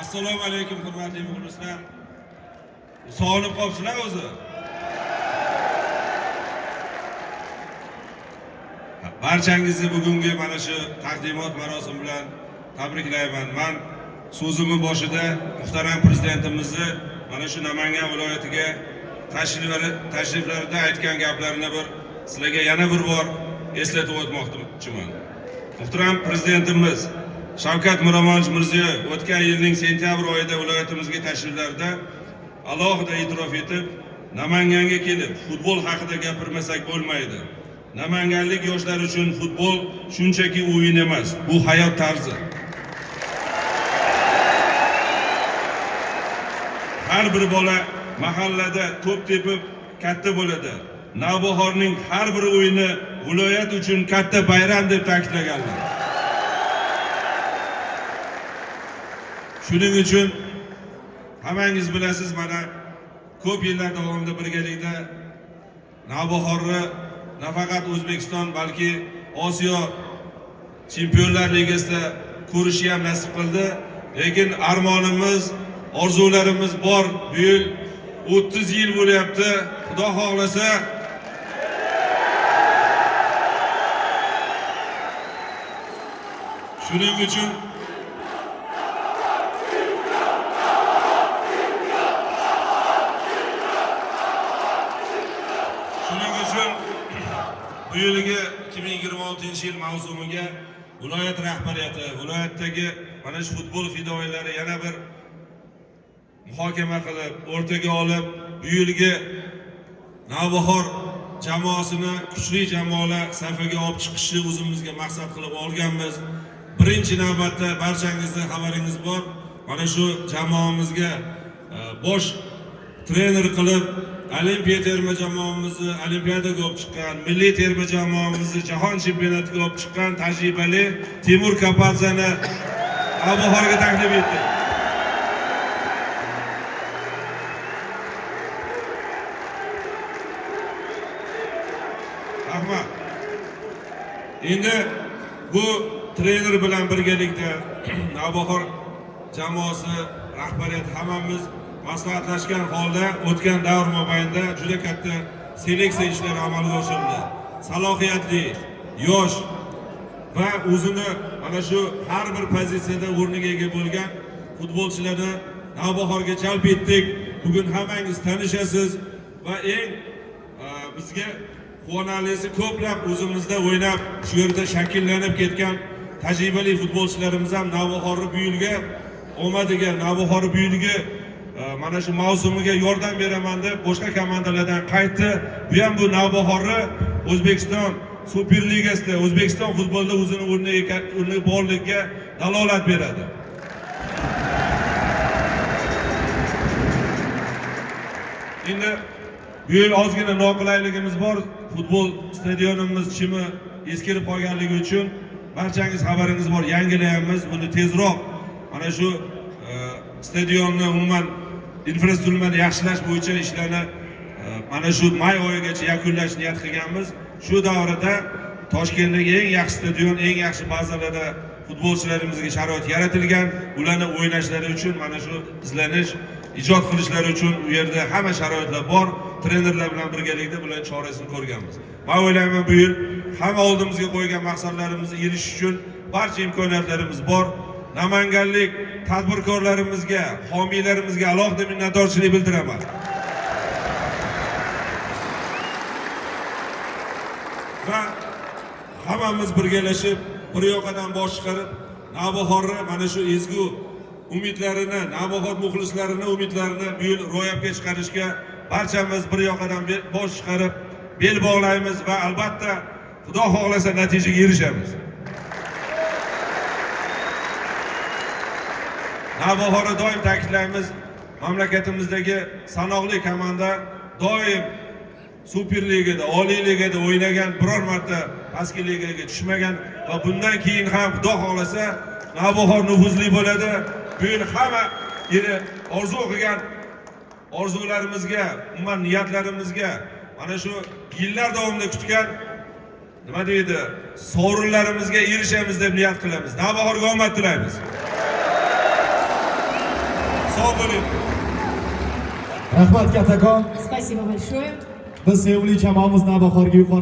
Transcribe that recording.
Assalomu alaykum, hurmatli muxlislar. Sog'inib qolibsizlar o'zi. Barchangizni bugungi mana shu taqdimot marosimi bilan tabriklayman. Man so'zimni boshida muhtaram prezidentimizni mana shu Namangan viloyatiga tashriflarida aytgan gaplarini bir sizlarga yana bir bor eslatib o'tmoqchiman. Muhtaram prezidentimiz Shavkat Miromonovich Mirziyoyev o'tgan yilning sentyabr oyida viloyatimizga tashriflarida alohida e'tirof etib, Namanganga kelib futbol haqida gapirmasak bo'lmaydi. Namanganlik yoshlar uchun futbol shunchaki o'yin emas, bu hayot tarzi. Har bir bola mahallada to'p tepib katta bo'ladi. Navbahorning har bir o'yini viloyat uchun katta bayram, deb ta'kidlaganlar. Shuning uchun hammangiz bilasiz, mana ko'p yillar davomida birgalikda Navbahorni nafaqat O'zbekiston, balki Osiyo Chempionlar Ligasida ko'rishi ham nasib qildi. Lekin armonimiz, orzularimiz bor. Bu yil 30 yil bo'lyapti. Xudo xohlasa, shuning uchun bu yilgi 2026 yil mavsumiga viloyat rahbariyati, viloyatdagi mana shu futbol fidoyilari yana bir muhokama qilib, o'rtaga olib, bu yilgi Navbahor jamoasini kuchli jamoalar safiga olib chiqishni o'zimizga maqsad qilib olganmiz. Birinchi navbatda barchangizni xabaringiz bor. Mana shu jamoamizga bosh trener qilib olimpiya terma jamoamizni olimpiadaga olib chiqqan, milliy terma jamoamizni jahon chempionatiga olib chiqqan tajribali Timur Kapadzani Navbahorga taklif etdik. Rahmat. Endi bu trener bilan birgalikda Navbahor jamoasi rahbariyati hammamiz maslahatlashgan holda o'tgan davr mobaynida juda katta seleksiya ishlari amalga oshirildi. Salohiyatli, yosh va o'zini mana shu har bir pozitsiyada o'rniga ega bo'lgan futbolchilarni Navbahorga jalb etdik. Bugun hammangiz tanishasiz va eng bizga quvonarlisi, ko'plab o'zimizda o'ynab, shu yerda shakllanib ketgan tajribali futbolchilarimiz ham Navbahorni bu yilga omadiga, Navbahorni bu yilgi mana shu mavsumiga yordam beraman deb boshqa komandalardan qaytdi. Bu ham bu Navbahorni O'zbekiston Superligasida, O'zbekiston futbolida o'zini o'rni borligiga dalolat beradi. Endi bu yil ozgina noqulayligimiz bor. Futbol stadionimiz chimi eskirib qolganligi uchun, barchangiz xabaringiz bor, yangilayapmiz. Buni tezroq mana shu stadionni umuman infratuzilmani yaxshilash bo'yicha ishlarni mana shu may oyigacha yakunlash niyat qilganmiz. Shu davrada Toshkentdagi eng yaxshi stadion, eng yaxshi bazalarda futbolchilarimizga sharoit yaratilgan. Ularni o'ynashlari uchun, mana shu izlanish, ijod qilishlari uchun u yerda hamma sharoitlar bor. Trenerlar bilan birgalikda bularning chorasini ko'rganmiz. Men o'ylayman, bu yil hamma oldimizga qo'ygan maqsadlarimizga erishish uchun barcha imkoniyatlarimiz bor. Namanganlik tadbirkorlarimizga, homiylarimizga alohida minnatdorchilik bildiraman. Va hammamiz birgalashib, bir yoqadan bosh chiqarib, Navbahorni mana shu ezgu umidlarini, Navbahor muxlislarini umidlarini bu yil ro'yobga chiqarishga barchamiz bir yoqadan bosh chiqarib, bel bog'laymiz va albatta, Xudo xohlasa, natijaga erishamiz. Navbahorni doim ta'kidlaymiz, mamlakatimizdagi sanoqli komanda, doim Superligada, oliy ligada o'ynagan, biror marta pastki ligaga tushmagan va bundan keyin ham, Xudo xohlasa, Navbahor nufuzli bo'ladi. Bu yil hamma yili orzu qilgan orzularimizga, umuman niyatlarimizga, mana shu yillar davomida kutgan nima deydi, sovrinlarimizga erishamiz deb niyat qilamiz. Navbahorga omad tilaymiz. Sog' bo'ling. Rahmat kattakon. Спасибо большое. Biz sevimli jamoamiz Navbahorga yuqori